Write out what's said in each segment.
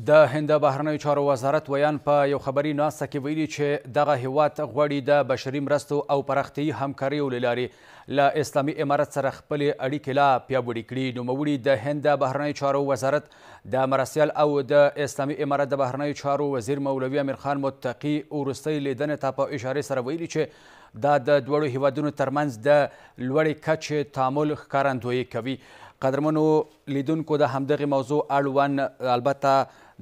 د هند بهرنیو چارو وزارت ویاند په یو خبري ناسته کې ویلي چې دغه هیواد غواړي د بشري مرستو او پراختیايي همکاریو له لارې له اسلامي امارت سره خپلې اړیکې لا پیاوړې کړي. نوموړي د هند د بهرنیو چارو وزارت د مرستیال او د اسلامي امارت د بهرنیو چارو وزیر مولوي امیرخان متقي وروستۍ لیدنې ته په اشارې سره ویلي چې دا د دواړو هیوادونو ترمنځ د لوړې کچې تعامل ښکارندویي کوي. قدرمنو لیدونکو، د همدغې موضوع اړوند البته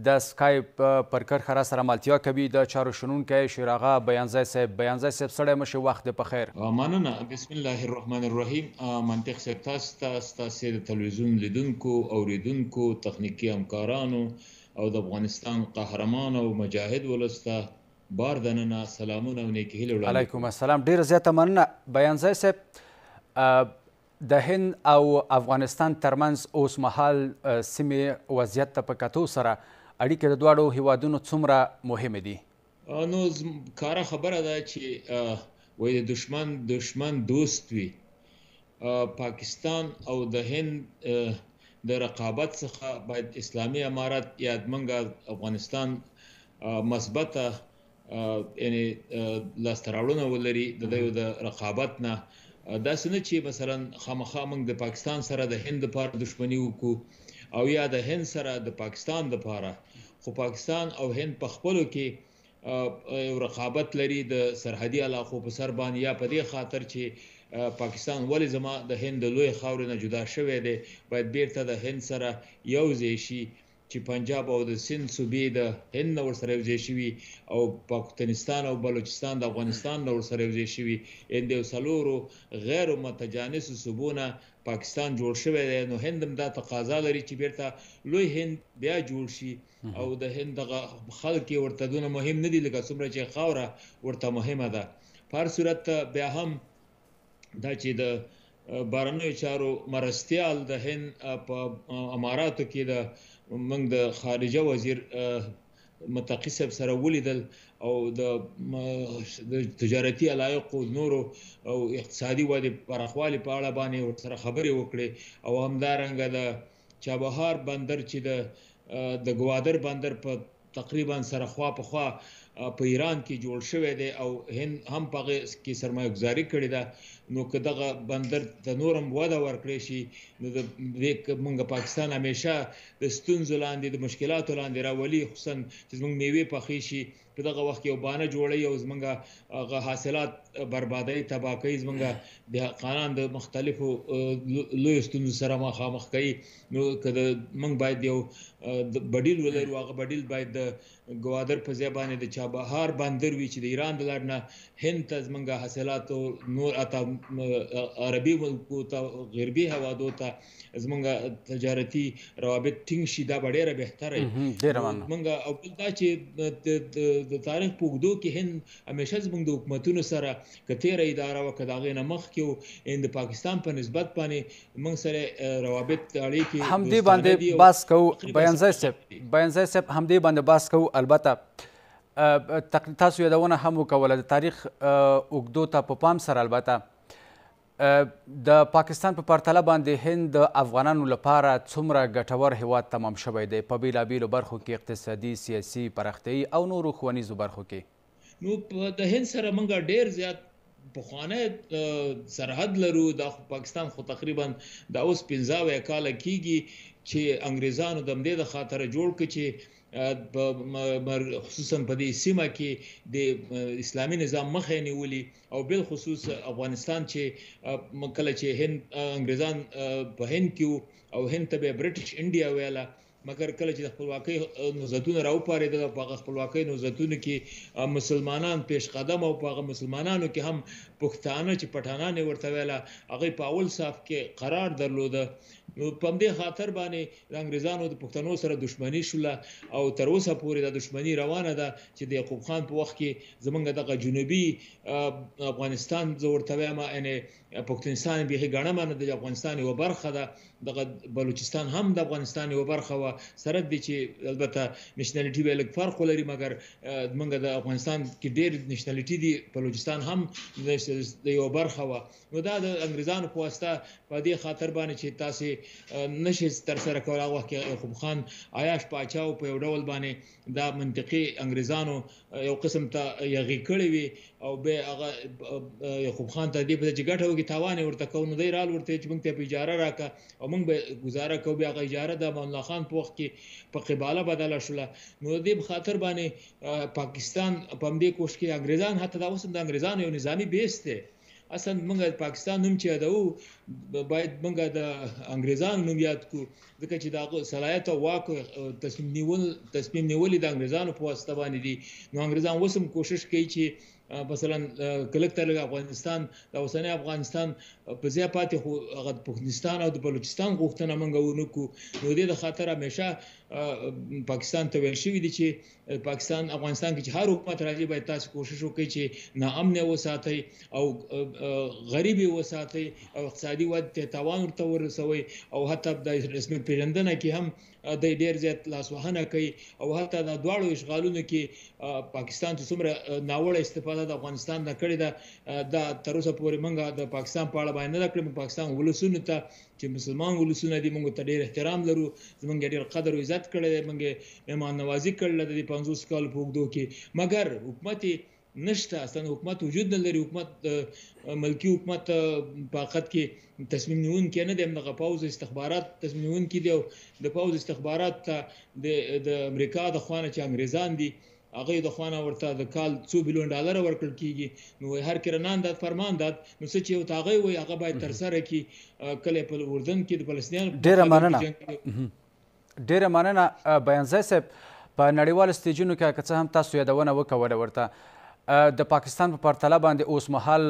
د سکایپ پر کرښه را سره ملتیا کوي د چارو شنونکی شیراغا بیانزی صاحب. بیانزی صاحب، ستړی مه شې، وخت دې په خیر. مننه. بسم الله الرحمن الرحیم. منطق صاحب، تاسو ته، ستاسې د تلویزیون لیدونکو، اوریدونکو، تخنیکي همکارانو او د افغانستان قهرمان او مجاهد ولس ته بار دننه سلامونه او نیکې هیلې وړاندې. علیکم السلام. ډیره زیاته مننه بیانزی صاحب. د هند او افغانستان ترمنځ اوسمهال سیمې وضعیت ته په کتو سره اړیکې د دواړو هیوادونو څومره مهمې دي؟ نو کاره خبره ده چې وایي د دشمن دشمن دوست وي. پاکستان او د هند د رقابت څخه باید اسلامي امارت یا موږ افغانستان مثبته یعنی لاسته راوړنه ولري د دوی د رقابت نه. داسې نه چې مثلا خامخا موږ د پاکستان سره د هند لپاره دښمني وکړو او یا د هند سره د پاکستان لپاره، خو پاکستان او هند په خپلو کې یو رقابت لري د سرحدي علاقو په سر باندې، یا په دې خاطر چې پاکستان ولې زما د هند د لوی خاورې نه جدا شوی دی، باید بیرته د هند سره یو ځای شي، چې پنجاب او د سند صوبې د هند نه ورسره یو ځای شوي او پاکستان او بلوچستان د افغانستان نه ورسره یو ځای شوي. ان د څلورو غیر متجانسو صوبو نه پاکستان جوړ شوی دی. نو هند هم دا تقاضا لري چې بیرته لوی هند بیا جوړ شي، او د هند دغه خلک یې ورته دونه مهم نه دي لکه څومره چې خاوره ورته مهمه ده. په هر صورت بیا هم دا چې د بهرنیو چارو مرستیال د هند په اماراتو کې د موږ د خارجه وزیر متقي صاحب سره ولیدل او د تجارتي علایقو نورو او اقتصادي ودې پراخوالي په اړه باندې ورسره خبرې وکړې، او همدارنګه د چابهار بندر چې د ګوادر بندر په تقریبا سره خوا په خوا په ایران کې جوړ شوی دی او هند هم په هغې کې سرمایه ګذاري کړې ده، نو که دغه بندر ته نور هم وده ورکړی شي نو د دې موږ پاکستان همیشه د ستونزو لاندې، د مشکلاتو لاندې راولي، خصوصا چې زموږ میوې پخې شي په دغه وخت کې یو بانه جوړوي او زموږ هغه حاصلات بربادوي، تباه کوي، زموږ دهقانان د مختلفو لویو ستونزو سره مخامخ کوي. نو که د موږ باید یو بدیل ولرو، هغه بدیل باید د ګوادر په ځای باندې د چابهار بندر وي چې د ایران د لارې نه هند ته زموږ حاصلات او نور حتی عربي ملکو ته، غربي هوادو ته زموږ تجارتي روابط ټینګ شي، دا به ډېره بهتره وي. موږ او بل دا چې د تاریخ په اوږدو کې هند همیشه زموږ د حکومتونو سره که تېره اداره وه که د هغې نه مخکې و، هند د پاکستان په نسبت باندې موږ سره روابط اړیکې همدې باندې بحث کوو. بیانزی صاحب، بیانزی صاحب، همدې باندې بحث کوو. البته تاسو یادونه هم وکوله د تاریخ اوږدو ته په پام سره، البته د پاکستان په پرتله باندې هند د افغانانو لپاره څومره ګټور هیواد تمام شوی دی په بېلابېلو برخو کې، اقتصادي، سیاسي، پراختیايي او نورو ښوونیزو برخو کې؟ نو د هند سره موږ ډېر زیات پخوانی سرحد لرو. دا خو پاکستان خو تقریبا دا اوس 75 کاله کیږي چې انګریزانو د همدې د خاطره جوړ کړ چې خصوصا په دې سیمه کې د اسلامي نظام مخه یې نیولي، او بالخصوص افغانستان چې کله چې هند انګریزان په هند کې وو او هند ته به برټش انډیا ویله، مګر کله چې د خپلواکۍ نهضتونه راوپارېدل او په هغه خپلواکۍ نهضتونو کې مسلمانان پیش قدم او په هغه مسلمانانو کې هم پښتانه چې پټانان یې ورته ویله، هغوی په اول صف کې قرار درلوده. نو په همدې خاطر باندې د انګریزانو د پښتنو سره دښمني شوله او تر اوسه پورې دا دښمني روانه ده چې د یعقوب خان په وخت کې زمونږ دغه جنوبي افغانستان زه ورته وایم، یعنې پښتونستان بیخي ګڼمه نه د افغانستان یوه برخه ده، دغه بلوچستان هم د افغانستان یوه برخه وه. سره دې چې البته nationality به لږ فرق ولري، مګر موږ د افغانستان کې ډېر nationality دي، بلوچستان هم د یو برخه وه. نو دا د انګریزانو په واسطه په دې خاطر باندې چې تاسې نشئ ترسره کول، هغه وخت کې یعقوب خان عیاش پاچا و، په یو ډول باندې دا منطقي انګریزانو یو قسم ته یغي کړې وي او بیا هغه یعقوب خان ته دې په چې ګټه وکړي تاوان یې ورته کوو، نو دی رال ورته چې موږ ته په اجاره راکړه او موږ به ګزاره کوو. بیا هغه اجاره د امان الله خان په وخت کې په قباله بدله شوله. نو د دې په خاطر باندې پاکستان په همدې کوښښ کې انګریزان، حتی دا اوس هم د انګریزانو یو نظامي base دی. اصلا موږ د پاکستان نوم چې یادوو باید موږ د انګریزانو نوم یاد کړو، ځکه چې د هغو صلاحیت او واک تصمیم نیول د انګریزانو په واسطه باندې دي. نو انګریزان اوس هم کوشش کوي چې مثلا که لږ تر لږه افغانستان، د اوسنی افغانستان په ځای پاتې خو هغه د پښتونستان او د بلوچستان غوښتنه موږ ونه کړو. نو دې د خاطر همیشه پاکستان ته ویل شوي دي چې پاکستان افغانستان کې چې هر حکومت راځي باید تاسو کوشش وکړئ چې ناامنه وساتئ او غریب یې وساتئ او اقتصادي ودې ته تاوان ورته ورسوئ، او حتی د رسمي پېژندنه کې هم دی ډېر زیات لاسوهنه کوي. او حتی د دواړو اشغالونو کې پاکستان چې څومره ناوړه استفاده د افغانستان نه کړې ده، دا تر اوسه پورې موږ د پاکستان په اړه باندې نه ده کړې. موږ پاکستان ولسونو ته چې مسلمان ولسونه دي موږ ته ډېر احترام لرو، زموږ ډېر قدر او عزت کړی دی، موږ یې مهمان نوازي کړله د دې 50 کالو په اوږدو کې، مګر حکومت یې نشته، اصلا حکومت وجود نه لري. حکومت ملکی حکومت په حقیقت کې تصمیم نیونکی نه دی، همدغه پوځ استخبارات تصمیم نیونکي دي. او د پوځ استخبارات ته د امریکا د خوا نه چې انګریزان دي هغوی د خوا نه ورته د کال څو بیلیون ډالر ورکړل کېږي. نو هر کره نان داد فرمان داد، نو څه چې ورته هغوی وایي هغه باید ترسره کړي. کله په اردن کې د فلسطینیانو ډېره مننه، ډېره مننه بیانزی صاحب. په نړیوالو stage ونو کې که څه هم تاسو یادونه وکوله ورته د پاکستان په پرتله باندې اوس مهال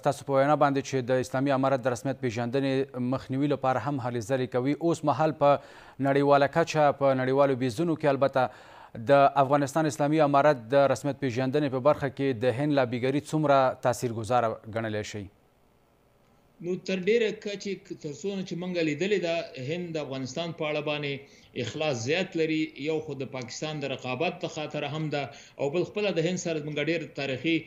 ستاسو په وینا باندې چې د اسلامي امارت د رسمیت پېژندنې مخنیوي لپاره هم هلې ځلې کوي، اوس مهال په نړیواله کچه په نړیوالو base ونو کې البته د افغانستان اسلامي امارت د رسمیت پېژندنې په برخه کې د هند لابیګري څومره تاثیرګذاره ګڼلی شي؟ نو تر ډېره کچې تر څو نه چې موږ لیدلې ده هند د افغانستان په اړه باندې اخلاص زیات لري. یو خو د پاکستان د رقابت د خاطر هم ده، او بل خپله د هند سره موږ ډېر تاریخي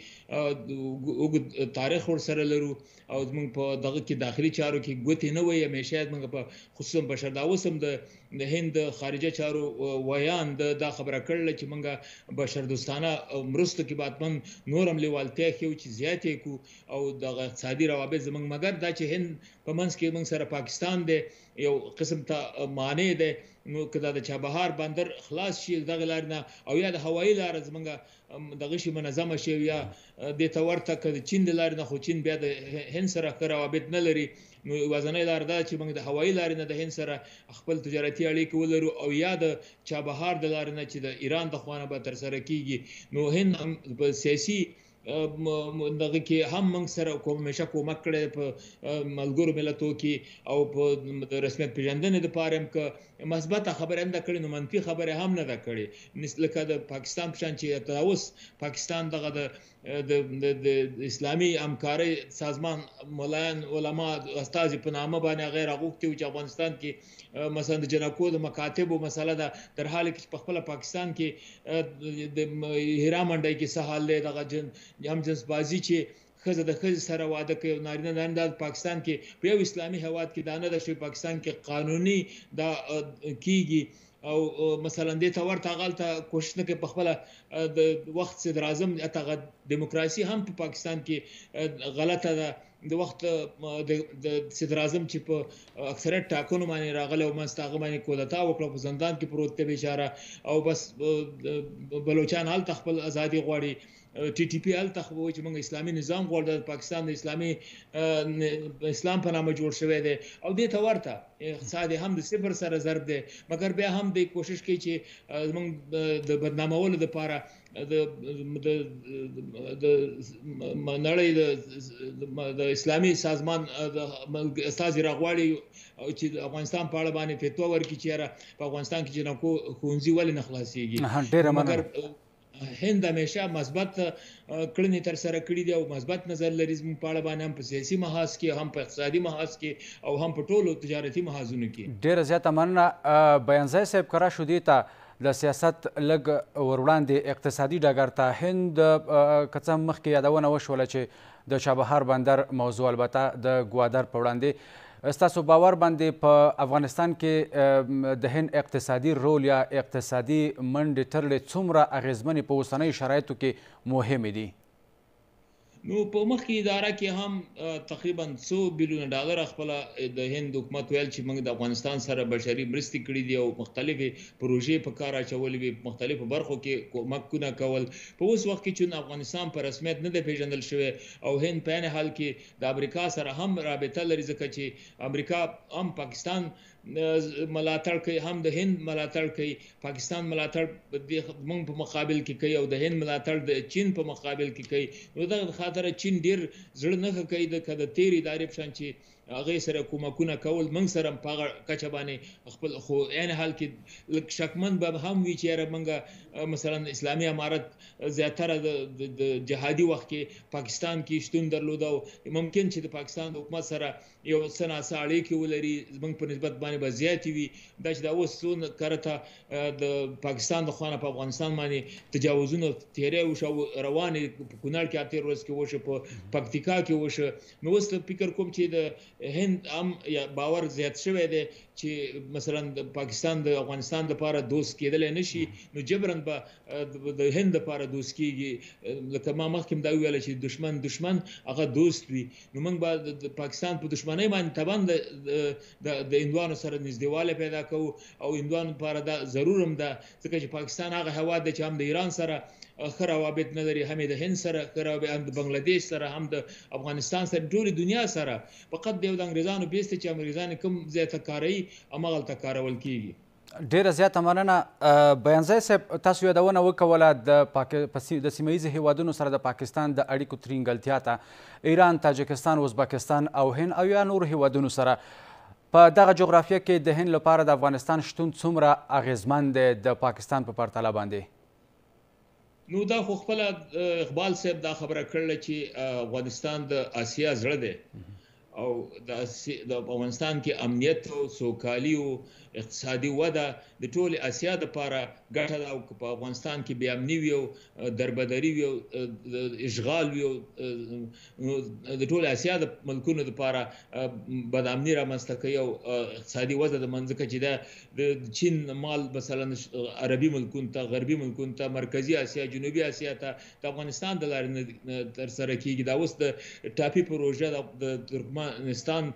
اوږد تاریخ ورسره لرو، او زموږ په دغه کې داخلي چارو کې ګوتې نه وهي همیشه. موږ په خصوصا بشر دا اوس هم د هند د خارجه چارو ویاند دا خبره کړله چې موږ بشردوستانه مرستو کې به حتما نور هم لیوالتیا ښیو چې زیات یې کړو، او دغه اقتصادي روابط زموږ. مګر دا چې هند په منځ کې موږ سره پاکستان دی یو قسم ته مانع دی، نو که دا د چابهار بندر خلاص شي دغه لارې نه، او یا د هوایي لاره زموږ دغه شي منظمه شي، یا دې ته ورته که د چین د لارې نه، خو چین بیا د هند سره ښه روابط نه لري، نو یوازنۍ لار دا چې موږ د هوایي لارې نه د هند سره خپل تجارتي اړیکې ولرو، او یا د چابهار د لارې نه چې د ایران د خوا نه به ترسره کېږي. نو هند هم په سیاسي دغه کې هم موږ سره همیشه کومک کړی په ملګرو ملتو کې، او په رسمیت پېژندنې دپاره هم که مثبته خبره هم ده کړې، نو منفي خبره هم نه ده کړې. لکه د پاکستان په شان چې تر اوس پاکستان دغه د اسلامي همکارۍ سازمان ملایان علما استازي په نامه باندې هغه راغوښتي وو چې افغانستان کې مثلا د جنکو د مکاتبو مسله ده، در حال کې چې په خپله پاکستان کې د هیرا منډۍ کې څه حال دی، دغه هم جنس بازي چې ښځه د ښځې سره واده کوي او نارینه نارینه، دا پاکستان کې په یو اسلامي هیواد کې دا نه ده شوې، پاکستان کې قانوني دا کیږي. او مثلا دې ته ورته هغه هلته کوشش نه کوي په خپله د وخت صدراعظم، حتی هغه دیموکراسي هم په پاکستان کې غلطه ده. د وخت د صدراعظم چې په اکثریت ټاکنو باندې راغلی او منځ ته هغه باندې کودتا وکړه، په زندان کې پروت دی بیچاره، او بس بلوچان هلته خپل ازادي غواړي، ټي ټي پي هلته خو وایي چې موږ اسلامي نظام غواړو، د پاکستان د اسلام په نامه جوړ شوی دی، او دې ته ورته اقتصاد هم د صفر سره ضرب دی. مګر بیا هم دی کوشش کوي چې زموږ د بدنامولو دپاره د نړۍ د اسلامي سازمان استازي راغواړي چې د افغانستان په اړه باندې فتوا ورکړي چې یاره په افغانستان کې جنکو ښوونځي ولې نه خلاصېږي. ډېره مننه. هند همیشه مثبت کړنې تر سره کړې دي او مثبت نظر لري زموږ په اړه باندې، هم په سیاسي محاذ کې، هم په اقتصادي محاذ کې او هم په ټولو تجارتي محاذونو کې. ډېره زیاته مننه بیانزی صاحب. که راشو دې ته د سیاست لږ وروړاندې اقتصادي ډګر ته، هند که څه هم مخکې یادونه وشوله چې د چابهار بندر موضوع البته د ګوادر په وړاندې، ستاسو باور باندې په افغانستان کې د هند اقتصادي رول یا اقتصادي منډې ترړې څومره اغېزمنې په اوسنیو شرایطو کې مهمې دي؟ نو په مخکې اداره کې هم تقریبا څو بیلیونه ډالر خپل د هند حکومت ویل چې موږ د افغانستان سره بشري مرستې کړې دي او مختلفې پروژې په کار اچولې وي، مختلفو برخو کې کومکونه کول. په اوس وخت کې چې افغانستان په رسمیت نه دی پیژندل شوی او هند په عین حال کې د امریکا سره هم رابطه لري، ځکه چې امریکا هم پاکستان ملاتړ کوي، هم د هند ملاتړ کوي. پاکستان ملاتړ موږ په مقابل کې کوي او د هند ملاتړ د چین په مقابل کې کوي. نو دغه خاطر چین ډیر زړه نه ښه کوي د تېرې ادارې په شان چې هغې سره کومکونه کول، موږ سره هم په هغه کچه باندې خپل، خو عین حال کې لږ شکمن به هم وي چې یاره موږ مثلا اسلامي امارت زیاتره د جهادي وخت کې پاکستان کې شتون درلود او ممکن چې د پاکستان د حکومت سره یو څه ناڅه اړیکې ولري، زموږ په نسبت باندې به زیاتې وي. دا چې دا اوس څو کرته د پاکستان د خوا نه په افغانستان باندې تجاوزونه تېری وشو او روانې په کونړ کې تېر ورځ کې وشو، په پکتیکا کې وشو، نو اوس فکر کوم چې د هند هم باور زیات شوی دی چې مثلا د پاکستان د افغانستان لپاره دوست کېدلی نه شي، نو جبراً به د هند لپاره دوست کېږي. لکه ما مخکې هم دا وویل چې دشمن دشمن هغه دوست وي، نو موږ به د پاکستان په دشمنۍ باندې طبعا د هندوانو سره نږدېوالی پیدا کوو او هندوانو لپاره دا ضرور هم ده، ځکه چې پاکستان هغه هیواد دی چې هم د ایران سره ښه روابط نه لري، هم یې د هند سره ښه روابط، هم د بنګلادیش سره، هم د افغانستان سره، ټولې دنیا سره. فقط د یو د انګریزانو بیس دی چې انګریزان یې کوم ځای ته کاروي هماغلته کارول کېږي. ډېره زیاته مننه بیانزی صاحب. تاسو یادونه وکوله د سیمه ییزو هیوادونو سره د پاکستان د اړیکو ترینګلتیا ته، ایران، تاجکستان، ازبکستان او هند او یا نورو هیوادونو سره په دغه جغرافیه کې د هند لپاره د افغانستان شتون څومره اغیزمن دی د پاکستان په پرتله باندې؟ نو دا خو خپله اقبال صاحب دا خبره کړله چې افغانستان د اسیا زړه دی او د افغانستان کې امنیت او سوکالي او اقتصادي وده د ټولې اسیا دپاره ګټه ده، او که په افغانستان کې بې امني وي او دربدري وي او اشغال وي او د ټولې اسیا د ملکونو دپاره بدامني رامنځته کوي او اقتصادي وده د منځ، ځکه چې دا د چین مال مثلا عربي ملکونو ته، غربي ملکونو ته، مرکزي اسیا، جنوبي اسیا ته د افغانستان د لارې نه ترسره کېږي. دا اوس د ټاپي پروژه د ترکمنستان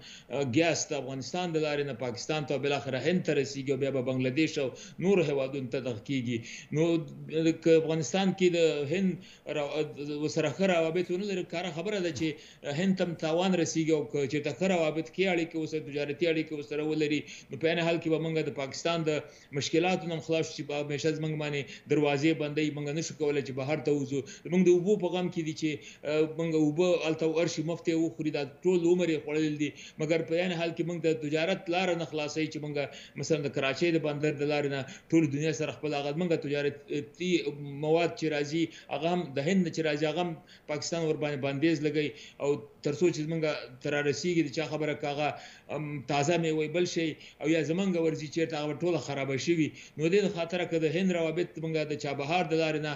ګیاس د افغانستان د لارې نه پاکستان ته او بالاخره هند ته رسیږي او بیا به بنګلادیش او نورو هیوادونو ته دغه کېږي. نو که افغانستان کې د هند ورسره ښه روابط ونه لري، کاره خبره ده چې هند ته هم تاوان رسیږي، او که چېرته ښه روابط، ښې اړیکې ورسره، تجارتي اړیکې ورسره ولري، نو په عین حال کې به موږ د پاکستان د مشکلاتو نه هم خلاص شو چې همېشه زموږ باندې دروازې بندوي، موږ نه شو کولی چې بهر ته وځو. موږ د اوبو په غم کې دي چې موږ اوبه هلته ورشي مفتې وخوري، دا ټول عمر یې خوړل دي، مګر په عین حال کې موږ د تجارت لاره نه خلاصوي چې موږ مثلا د کراچۍ د بندر د لارې نه ټول دنیا سره خپل هغه موږ تجارتي مواد چې راځي هغه هم د هند نه چې راځي هغه هم پاکستان ورباندې بندیز لګوي، او تر څو چې زمونږ تر رارسېږي د چا خبره که هغه تازه میوه بل شي او یا زمونږ ورځي چېرته هغه ټوله خرابه شوي. نو دې خاطره که د هند روابط موږ د چابهار د لارې نه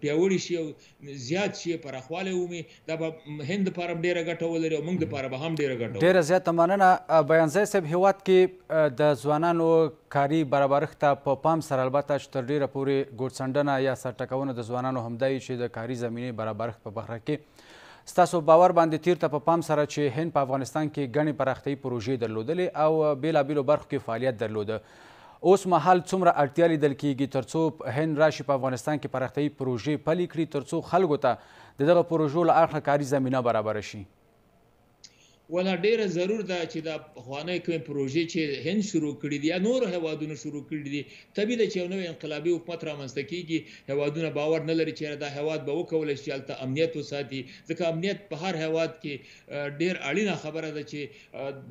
پیاوړي شي او زیات شي، پراخوالی ومومي، دا به هند لپاره هم ډېره ګټه ولري او موږ لپاره به هم ډېره ګټه ولري. ډېره زیاته مننه بیانزی صاحب. هیواد کې د ځوانانو کاري برابرښت ته په پام سره البته چې تر ډېره پورې ګوتڅنډنه یا سرټکونه د ځوانانو همدا وي چې د کاري زمینې برابرښت په برخه کې ستاسو باور باندې تیر ته په پام سره چې هند په افغانستان کې ګڼې پراختیایي پروژې درلودلې او بېلابېلو برخو کې فعالیت درلوده، اوس مهال څومره اړتیا لیدل کیږي ترڅو هند راشي په افغانستان کې پراختیایي پروژې پلي کړي ترڅو خلکو ته د دغه پروژو له اړخه کاري زمینه برابره شي؟ ولا ډیره ضرور ده چې دا پخوانۍ کومې پروژې چې هند شروع کړې دي یا نورو هیوادونو شروع کړې دي، طبیعي ده چې یو نوی انقلابي حکومت رامنځته کیږي، هیوادونه باور نه لري چې دا هیواد به وکولای شي هلته امنیت وساتي، ځکه امنیت په هر هیواد کې ډیر اړینه خبره ده چې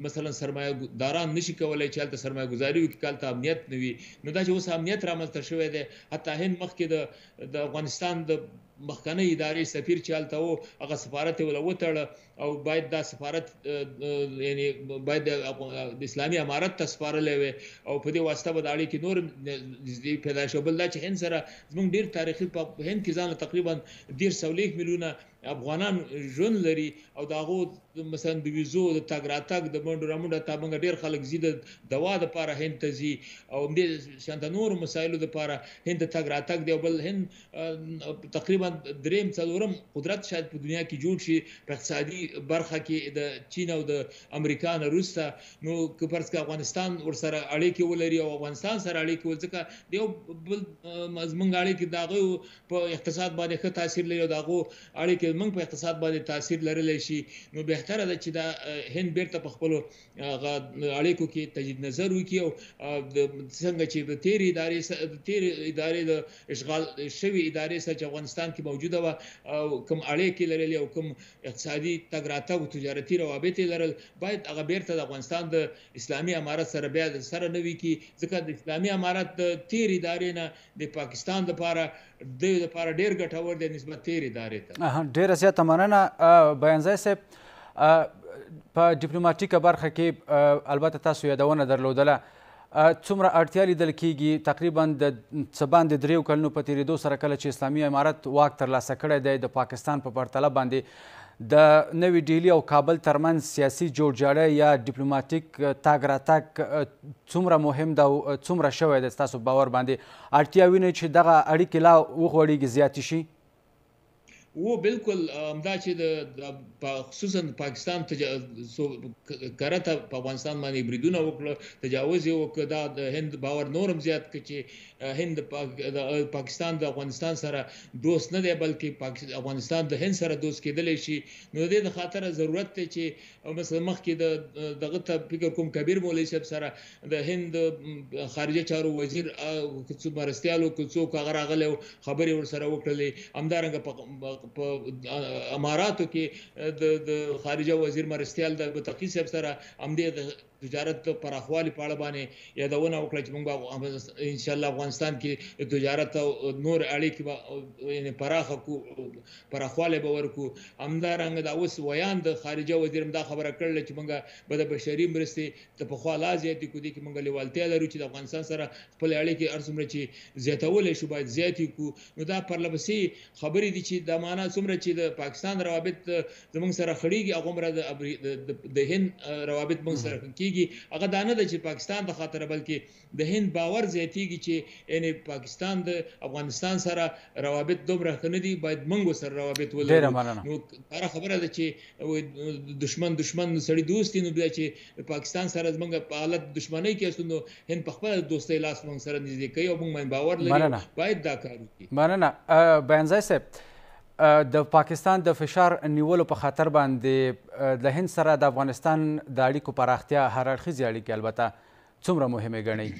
مثلا سرمایه داران نشي کولای چې هلته سرمایه ګذاري وکړي که هلته امنیت نه وي. نو دا چې اوس امنیت رامنځته شوی دی، حتی هند مخکې د افغانستان د مخکنۍ ادارې سفیر چې هلته و هغه سفارت یې وله وتړه او باید دا سفارت یعنی باید د اسلامي امارت ته سپارلی وی او په دې واسطه به د اړیکې نور نږدې پیدا شي. بل دا چې هند سره زموږ ډېر تاریخي، په هند کې ځان له تقریبا 43 میلیونه افغانان ژوند لري او د هغو مثلا د ویزو د تګ راتګ د منډو رامنډو، حتی موږ ډېر خلک ځي د دوا دپاره هند ته ځي او همدې شان د نورو مسایلو دپاره هند ته تګ راتګ دی. او بل هند تقریبا دریم څلورم قدرت شاید په دنیا کې جوړ شي په اقتصادي برخه کې د چین او د امریکا نه وروسته. نو که فرض کړه افغانستان ورسره اړیکې ولري او افغانستان سره اړیکې ولري، ځکه د یو بل زمونږ اړیکې د هغو په اقتصاد باندې ښه تاثیر لري او د هغو اړیکې زمونږ په اقتصاد باندې تاثیر لرلی شي. نو بهتره ده چې دا هند بیرته په خپلو هغه اړیکو کې تجدید نظر وکړي او څنګه چې د تېرې ادارې د تېرې ادارې د اشغال شوې ادارې سره چې افغانستان کې موجوده وه او کوم اړیکې لرلې او کوم اقتصادي تګ راتګ او تجارتي روابط یې لرل، باید هغه بیرته د افغانستان د اسلامي امارت سره بیا سره نوي کړي، ځکه د اسلامي امارت د تېرې ادارې نه د پاکستان لپاره د لپاره ډېر ګټور دی نسبت تېرې ادارې ته. ډېره زیاته مننه بیانزی صاحب. په ډیپلوماټیکه برخه کې البته تاسو یادونه درلودله، څومره اړتیا لیدل کیږي تقریبا د څه باندې 3 کلونو په تېرېدو سره کله چې اسلامي امارت واک ترلاسه کړی دی، د پاکستان په پرتله باندې د نوي ډیلي او کابل ترمنځ سیاسي جوړجاړی یا ډیپلوماټیک تګ راتګ څومره مهم ده او څومره شوی دی؟ ستاسو باور باندې اړتیا وینئ چې دغه اړیکې لا وغوړېږي، زیاتې شي؟ وو بالکل، همدا چې د خصوصا پاکستان کرته په افغانستان باندې بریدونه وکړه، تجاوز یې وکړ، دا د هند باور نور هم زیات کړ چې هند پاکستان د افغانستان سره دوست نه دی، بلکې افغانستان د هند سره دوست کېدلی شي. نو د دې د خاطره ضرورت دی چې مثلا مخکې د دغه ته فکر کوم کبیر مولوي صاحب سره د هند خارجه چارو وزیر که څوک مرستیال و که څوک هغه راغلی و، خبرې ورسره وکړلې. همدارنګه په اماراتو کې د خارجه وزیر مرستیال د متقي صاحب سره همدې د تجارت د پراخوالي په اړه باندې یادونه وکړه چې موږ به انشاءالله افغانستان کې د تجارت او نور اړیکې به یعنې پراخه کړو، پراخوالی به ورکړو. همدارنګه دا اوس ویاند خارجه وزیر هم دا خبره کړله چې موږ به د بشري مرستې د پخوا لا زیاتې کړو، دې کې موږ لیوالتیا لرو چې د افغانستان سره خپلې اړیکې هر څومره چې زیاتولی شو باید زیاتې کړو. نو دا پرله پسې خبرې دي چې دا معنا څومره چې د پاکستان روابط زموږ سره خړېږي هغومره د هند روابط موږ سره ښه کېږي. هغه دا نه ده چې پاکستان د خاطره، بلکې د هند باور زیاتېږي چې یعنې پاکستان د افغانستان سره روابط دومره ښه نه دي، باید موږ ورسره روابط ولرو. ډېره مننه. نو هره خبره ده چې دشمن دشمن سړي دوست دي، نو بیا چې پاکستان سره زموږ په حالت دشمنۍ کې یاستو، نو هند په خپله دوستۍ لاس موږ سره نږدې کوي او موږ باندې باور لري، باید دا کار وکړي. مننه. بیانزی صاحب، د پاکستان د فشار نیولو په خاطر باندې د هند سره د افغانستان د اړیکو پراختیا، هر اړخیزې اړیکې البته څومره مهمې ګڼئ؟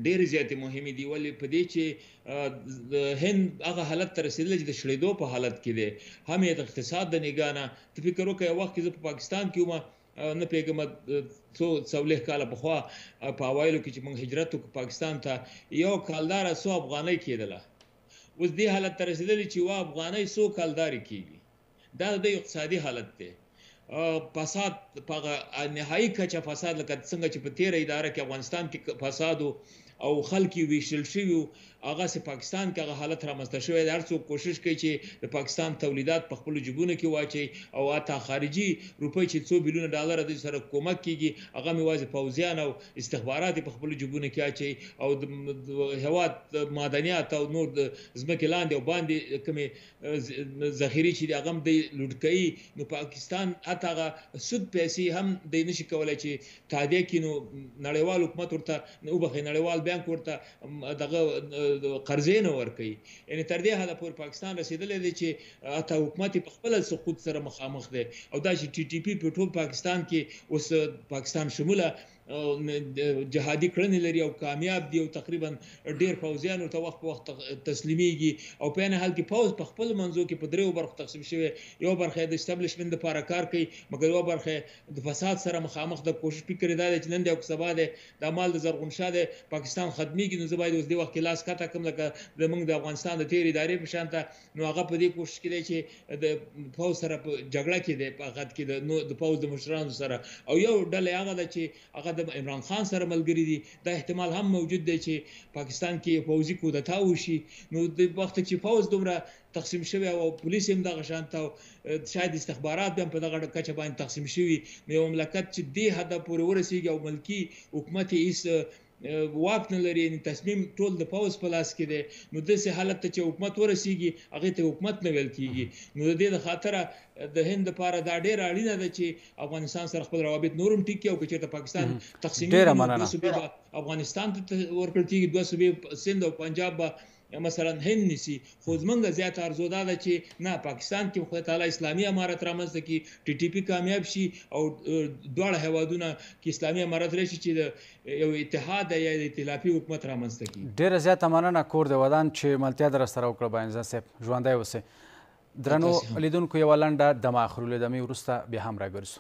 ډېرې زیاتې مهمې دي، ولې په دې چې د هند هغه حالت ته رسېدلی چې د شړېدو په حالت کې دی، هم یې د اقتصاد د نګاه نه. ته فکر وکړه یو وخت کې زه په پاکستان کې وم، نه پوهېږم څو 40 کاله پخوا په اوایلو کې چې موږ هجرت وکړو پاکستان ته، یو کالداره څو افغانۍ کېدله. اوس دې حالت ته رسېدلی چې یوه افغانۍ څو کالدارې کېږي. دا د دوی اقتصادي حالت دی. فساد په هغه نهایي کچه فساد، لکه څنګه چې په تېره اداره کې افغانستان کې فساد و او خلک یې ویشل شوي وو، هغسې پاکستان کې هغه حالت رامنځته شوی دی. هر څوک کوشش کوي چې د پاکستان تولیدات په خپلو جیبونو کې واچوي او حتی خارجي روپۍ چې څو بیلیونه ډالره دوی سره کومک کېږي هغه هم یوازې پوځیان او استخبارات یې په خپلو جیبونو کې اچوي او د هېواد معدنیات او نور د ځمکې لاندې او باندې کومې ذخیرې چې دي هغه هم دوی لوټ کوي. نو پاکستان حتی هغه سود پیسې هم دوی نشي کولی چې تادیه کړي. نو نړیوال حکومت ورته وبخښئ، نړیوال بانک ورته دغه قرضې نه ورکوي. یعنې تر دې حده پورې پاکستان رسېدلی دی چې حتی حکومت یې په خپله سقوط سره مخامخ دی. او دا چې ټي ټي پي په ټول پاکستان کې اوس پاکستان شموله جهادي کړنې لري او کامیاب دي او تقریبا ډیر پوځیان ورته وخت په وخت تسلیمیږي، او په عین حال کې پوځ په خپل منځو کې په دریو برخو تقسیم شوی، یو برخه د اسټابلیشمنت لپاره کار کوي، مګر یو برخه د فساد سره مخامخ ده. کوشش فکر دا دی چې نن دی او سبا دی دا مال د زرغون شاه دی، پاکستان ختمیږي، نو زه باید اوس دې وخت کې لاس کته کړم لکه زمونږ د افغانستان د تېرې ادارې په شان ته. نو هغه په دې کوشش کې دی چې د پوځ سره په جګړه کې دی، په حقیقت کې د پوځ د مشرانو سره. او یو ډله هغه ده چې هغه د عمران خان سره ملګري دي. دا احتمال هم موجود دی چې پاکستان کې پوځي کودتا وشي. نو د وخت چې پوځ دومره تقسیم شوی او پولیس هم دغه شان ته، شاید استخبارات هم په دغه کچه باندې تقسیم شوي، نو یو مملکت چې دې حده پورې ورسیږي او ملکي حکومت یې هیڅ واک نه لري، یعنې تصمیم ټول د پوځ په لاس کې دی، نو داسې حالت ته چې حکومت ورسیږي هغې ته حکومت نه ویل کیږي. نو د دې د خاطره د هند لپاره دا ډېره اړینه ده چې افغانستان سره خپل روابط نور هم ټینګ کړي، او که چېرته پاکستان تقسیمېږي نو دوه صوبې به افغانستان ته ورکړل کېږي، دوه صوبې سند او پنجاب به مثلا هند نیسي. خو زمونږ زیاته ارزو دا ده چې نه، پاکستان کې خدای تعالی اسلامي امارت رامنځته کړي، ټي ټي پي کامیاب شي او دواړه هیوادونه کې اسلامي امارت راشي چې د یو اتحاد یا ائتلافي حکومت رامنځته کړي. ډېره زیاته مننه، کور دې ودان چې ملتیا در سره وکړه. باینزه صاحب ژوندی اوسئ. درنو لیدونکو یوه لنډه دمه اخلو، له دمې وروسته بیا هم راګرځو.